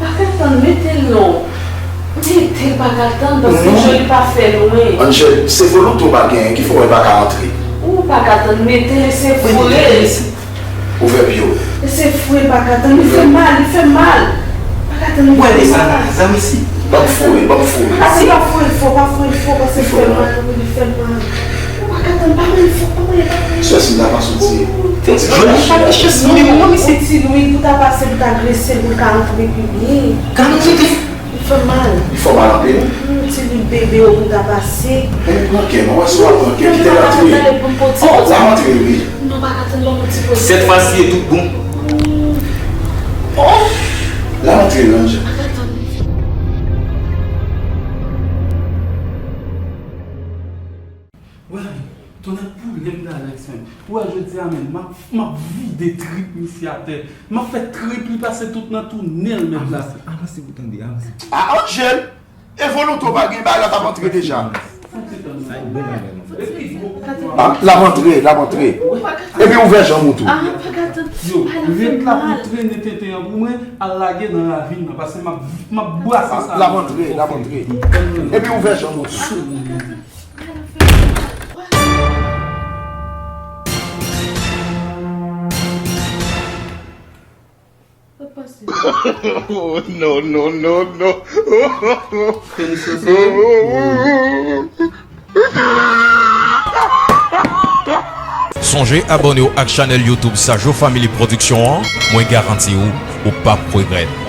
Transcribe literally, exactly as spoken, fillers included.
Pa ka tann, mete l non. Mete l, pa ka tann, paske Joly pa fè lwen. Angel, se volonte w pa genyen ki fè w pa ka antre. Ou pa ka tann, mete l, se fre. Ouvè pye w. Se fre, pa ka tann, li fè mal, li fè mal. Pa ka tann, li fè mal. Ban m foure, ban m foure. Pa foure l fò, pa foure l fò, paske li fè mal, wi, li fè mal. Ou pa ka tann, pa manyen fò, pa manyen, pa manyen. Sè, si m ta pa soti. Joly pa gen chans menm non, misye. Ti lwil pou ta pase, pou ta grese, pou l ka antre pi byen. Gade yon ti Li fè mal. Li fè w mal anpil? Ti lwil bebe w pou ta pase. Mwen pran kè, mwen wè si w ap pran kè, kite l antre. Oh, l ap antre, wi. Non, pa ka tann, ban m yon ti poze. Sèt fwa si e tout bon. Oh! L ap antre, Angel. Wè, tonnè poulèm Dalex menm. Ou wè jodi a menm, m ap, m ap vide trip misye atè. M ap fè trip li pase tout nan tou nen l menm la. Avanse, avanse pou tande, avanse. A Angel, e volonte w pa gen, bagay la t ap antre deja. Sa e bon bagay, man. A, l ap antre, l ap antre. Epi ouvè janm ou tou. Yo, ret la pou trennen tenten an pou mwen, al lage nan ravin nan, paske m ap, m ap brase sa. L ap antre, l ap antre. Epi ouvè janm ou tou. Oh, no, no, no, no. Sonje abòne w ak chanèl YouTube Sajo Family Production an, mwen garanti w, ou p ap regrèt.